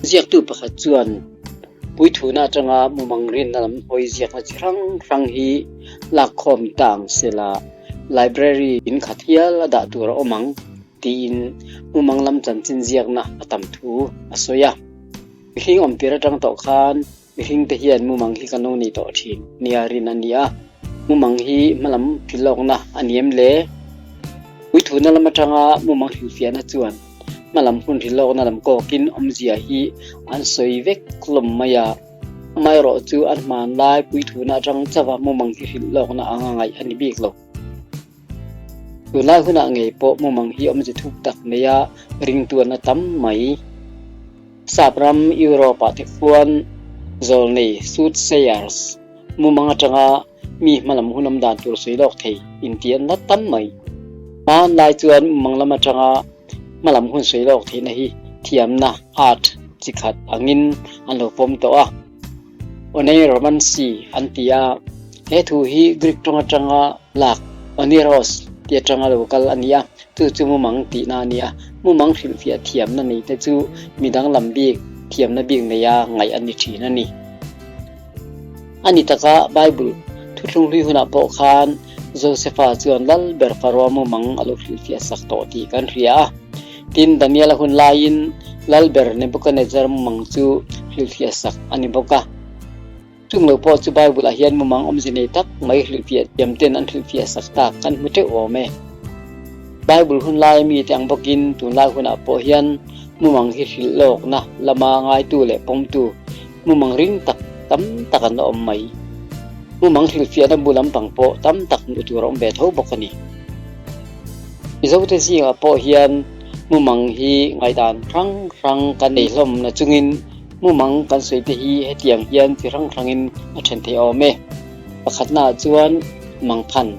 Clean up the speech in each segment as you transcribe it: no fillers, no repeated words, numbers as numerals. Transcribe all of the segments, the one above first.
Ziaktu pakhat chuan puithuna atanga mumang rinna lam hawi ziakna chi hrang hrang hi lakkhawm ta ang sela library in khat hial a dah tur a awm ang tiin mumang lam chanchin ziakna a tam thu a sawi a. Mihring awmtir atang tawh khan Mihringte hian mumang hi kan lo nei tawh thin nia rin a ni a, mumang hi hmalam hrilhlawkna a ni em le? Puithuna lam atanga mumang hrilhfiahna chuan hmalam hun hrilhlawkna lam kawkin awmzia hi an sawi vek hlawm mai a, amaherawh chu an hmanlai puithuna atang chauha mumang hi hrilhlawkna anga ngaih a ni bik lo. Tunlai hunah ngei pawh mumang hi awmze thuk tak mai a, ringtuan a tam mai. Sap ram Europe ah te khuan zawlnei, soothsayers, mumang atanga mi hmalam hun awm dan tur sawi lawk thei inti an la tam mai. Hmanlai chuan mumang lam atanga hmalam hun sawi lawk theihna hi thiamna, art, chi khat angin an lo pawm tawh a. Oneiromancy an ti a, he thu hi Greek tawng atanga lak oniros tih atanga lo kal a ni a, chu chu mumang tihna a ni a, mumang hrilhfiah thiamna nei te chu mi danglam bik thiamna bik neia ngaih a ni thin a ni. A ni taka Bible thuthlung hlui hunah pawh khan Josefa chuan lal ber Faroa mumang a lo hrilhfiah sak tawh tih kan hria a. Tin, Daniel-a hun laiin Lalber Nebuchadnezzar mumang chu hrilhfiah sak a ni bawk a. Chung lo pawh chu Bible-ah hian mumang awmze nei tak mai hrilhfiah thiamten an hrilhfiah sak tak kan hmu teuh awm e. Bible hun laia mite ang bawkin tunlai hunah pawh hian mumang hi hrilh lawkna lama ngaitu leh pawmtu mumang ring tak tam tak an la awm mai. Mumang hrilhfiahna bu lampang pawh tam tak hmuh tur a awm ve tho bawk a ni. Mizote zingah pawh hian mumang hi ngaihdan hrang hrang kan nei hlawm na chungin mumang kan sawi te hi hetiang hian chi hrang hrangin a then thei awm e. Pakhatnaah chuan mangphan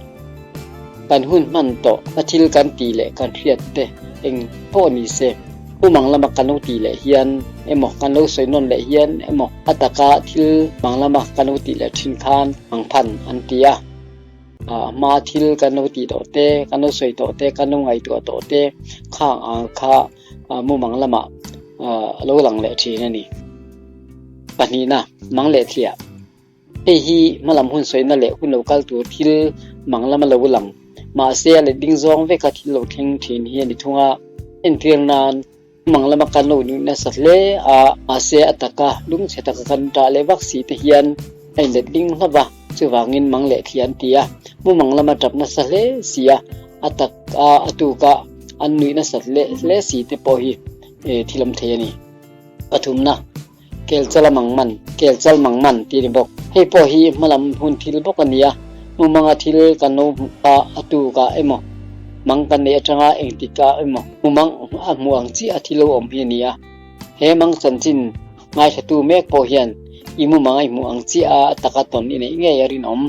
kan hun hman tawh a thil kan tih leh kan hriat te eng pawh ni se mumang lama kan lo tih leh hian emaw kan lo sawi nawn leh hian emaw a taka thil mang lama kan lo tih leh thin khan mangphan an ti a. A hma thil kan lo tih tawh te, kan lo sawi tawh te, kan lo ngaihtuah tawh te khang ang kha mumang lamah a lo lang leh thin a ni. Pahnihna, mang leh thliah. Hei hi hmalam hun sawina leh hun lo kal tur thil mang lama lo lang, mahse a let ding zawng veka thil lo thleng thin hi a ni thung a. Entir nan, Mang lama kan lo nuih nasa hle a, mahse a taka lungchhe taka kan ṭah leh vak si te hian a inlet ding hlauh va, chuvangin mang leh thli an ti a, mumang lama ṭap nasa hle si a, a tak a a tuka an nuih nasat leh hle si te pawh hi thil awm thei a ni. Pathumna, Kelchala mang man, Kelchal mang man tih a ni bawk. Hei pawh hi hmalam hun thil bawk a ni a, mumanga thil kan lo hmuh kha a tukah emaw, mang kan neih atanga engtikah emaw mumang a hmuh ang chiah a thil lo awm hi a ni a. He mang chanchin ngaithlatu mek pawh hian i mumang a i hmuh ang chiah a taka tawn i neih ngei a rinawm.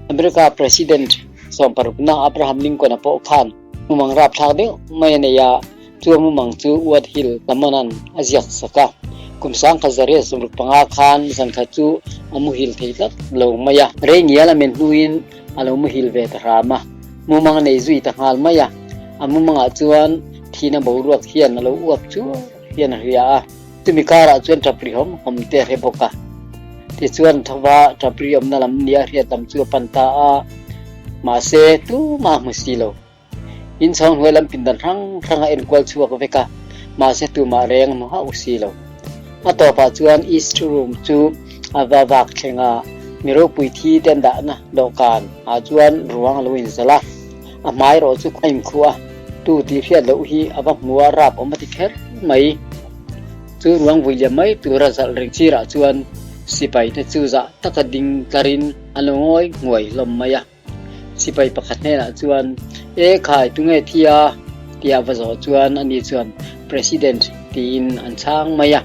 America President sawmparukna Abraham Lincoln-a pawh khan mumang rapthlak deuh mai a nei a, chu a mumang chu Wood Hill Lamona'n a ziak sak a. Kum 1965 khan zankhat chu a muhil thei tlat lo mai a. Rei ngial a men hnuin a lo muhil ve ta hram a, mumang a nei zui ta nghal mai a. A mumangah chuan thihna boruak hian a lo uap chuar hian a hria a. Chumi karah chuan tap ri hawm hawm te a hre bawk a. Tichuan thova tap ri awmna lam nia hriat lam chu a pan ta a, mahse tumah a hmu si lo. Inchhawng hnuai lam pindan hrang hrang a enkual chhuak vek a, mahse tumah reng a hmu hauh si lo. A tawpah chuan East Room chu a va vak thleng a, mi ropui thi te an dahna dawhkan ah chuan ruang a lo inzalh a, a hmai erawh chu a inkhuh a, tu tih hriat loh hi a va hmu a, rap awm a ti kher mai. Chu ruang vui liam mai tura zalh reng sirah chuan sipai te chu zah taka ding tlarin an lo ngawi nguai hlawm mai a. Sipai pakhat hnenah chuan, E khai, tunge thi a? tia va zawh chuan ani chuan, President tiin an chhang mai a.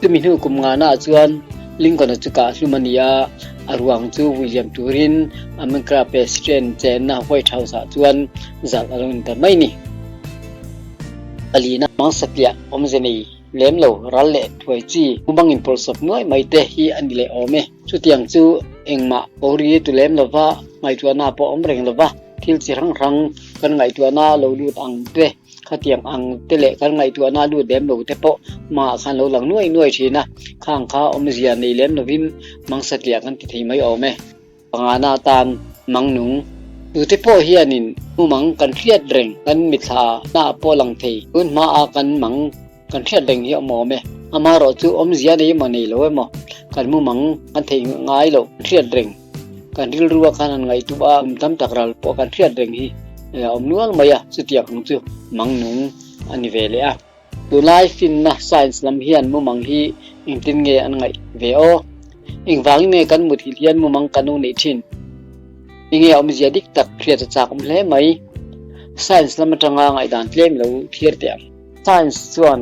Chumi hnu kum ngana chuan Lincoln-a chu kah hlum a ni a, a ruang chu vui liam turin America President chenna White House-ah chuan zalh a lo ni ta mai ni. Palina hmang satliah awmze nei lem lo ral leh thuai chi mumang inpawlsawp nuai mai te hi a ni leh awm e. Chutiang chu engmah pawri tu lem lova ngaihtuahna pawh awm reng lova thil chi hrang hrang kan ngaihtuahna lo lut ang te. Khatiang ang te leh kan ngaihtuahna a lut lem lo te pawh mangah khan lo lang nuai nuai thin a, khang kha awmzia nei lem lovin mang satliah kan ti thei mai awm e. Pangana atan mang nung. Tute pawh hianin mumang kan hriat reng, kan mithla hna pawh lang thei. Tun hmaa kan mang kan hriat reng hi a awm awm e. Amaherawh chu awmzia nei emaw nei lo emaw kan mumang kan theih ngai loh kan hriat reng. Kan rilrua khan han ngaihtuah a, kum tam tak ral pawh kan hriat reng hi a awm nual mai a, chutiang ang chu mang nung a ni ve leh a. Tunlai finna science lam hian mumang hi engtin nge an ngaih ve aw? Engvangin nge kan muthilh hian mumang kan lo neih thin? Enge awmzia dik tak hriat a chak awm hle mai. Science lam atanga ngaihdan tlem lo thlir teh ang. Science chuan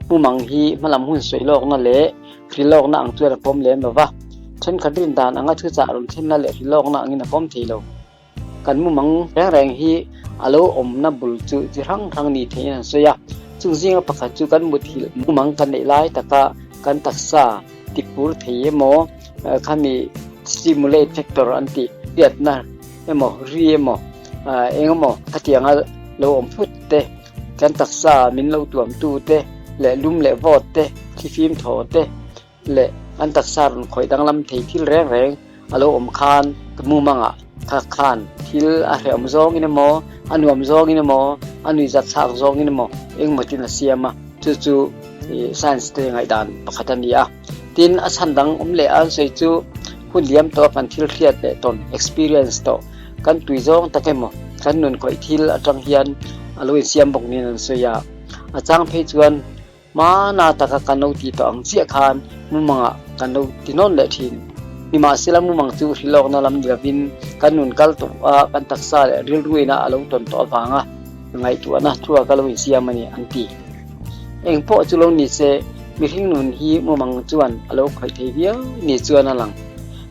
mumang hi hmalam hun sawi lawkna leh hrilawkna ang chuan a pawm lem lo va, thenkhat rin dan anga thuchah rawn thlenna leh hrilawkna angin a pawm thei lo. Kan mumang reng reng hi a lo awmna bul chu chi hrang hrang ni theiin an sawi a, chung zinga pakhat chu kan muthilh mumang kan neih lai taka kan taksa tipur thei emaw khami stimulate factor an tih hriatna emaw ri emaw eng emaw khatianga lo awm phut te kan taksa min lo tuamtu te leh lum leh vawt te thlifim thaw te leh kan taksa rawn khawih danglam thei thil reng reng a lo awm khan ka mumangah kha khan thil a hrehawm zawngin emaw a nuam zawngin emaw a nuihzat thlak zawngin emaw engemaw tin a siam a chu chu ih science te ngaihdan pakhat a ni a tin a chhan dang awm leh a an sawi chu hun liam tawh a kan thil hriat leh tawn experience tawh kan tui zawng tak emaw kan nun khawih thil atang hian a lo insiam bawk niin an sawi a a chang phei chuan Hmana taka kan lo ti tawh ang chiah khan mumangah kan lo ti nawn leh thin. Nimahsela mumang chu hrilawkna lam ni lovin kan nun kal tawh a, kan taksa leh rilruina a lo tawn tawh avanga ngaihtuahna thluak a lo insiam a ni an ti. Eng pawh chu lo ni se, mihring nun hi mumang chuan a lo khawih thei viau ni chuan a lang.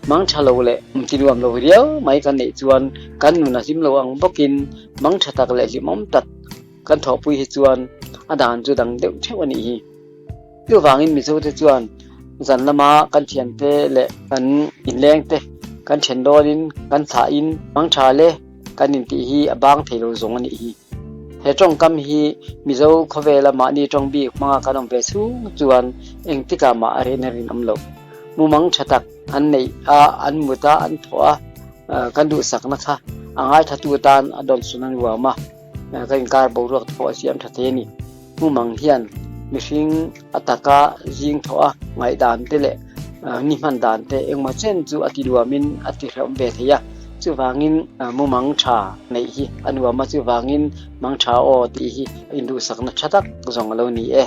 Mang tha lo leh ti nuam lo riau mai kan neih chuan kan nun a hlim lo ang bawkin mang tha tak leh hlimawm tak Kan thawhpui hi chuan a dan chu dang deuh theuh a nih hi. Chuvangin Mizote chuan zan lama kan thiante leh kan inlengte kan then dawnin kan thlahin hmang tha le kan intih hi a bang thei lo zawng a nih hi. He tawngkam hi Mizo khawvela mahni tawng bik hmanga kan awm ve chhung chuan engtikah mah a rehna rinawm loh. Mumang tha tak an neih a, an mut a, an thawh a, kan duhsakna kha a ngaithatu tan a dawnsawn a nuam a. Ka inkar boruak te pawh a siam tha thei a ni. Mumang hian mihring a taka zing thawh a ngaihdan te leh ni hman dan te engmaw chen chu a ti nuamin a ti hrehawm ve thei a. Chuvangin mumang tha neih hi a nuam a, chuvangin mang tha aw tih hi induhsakna tha tak zawng a lo ni e.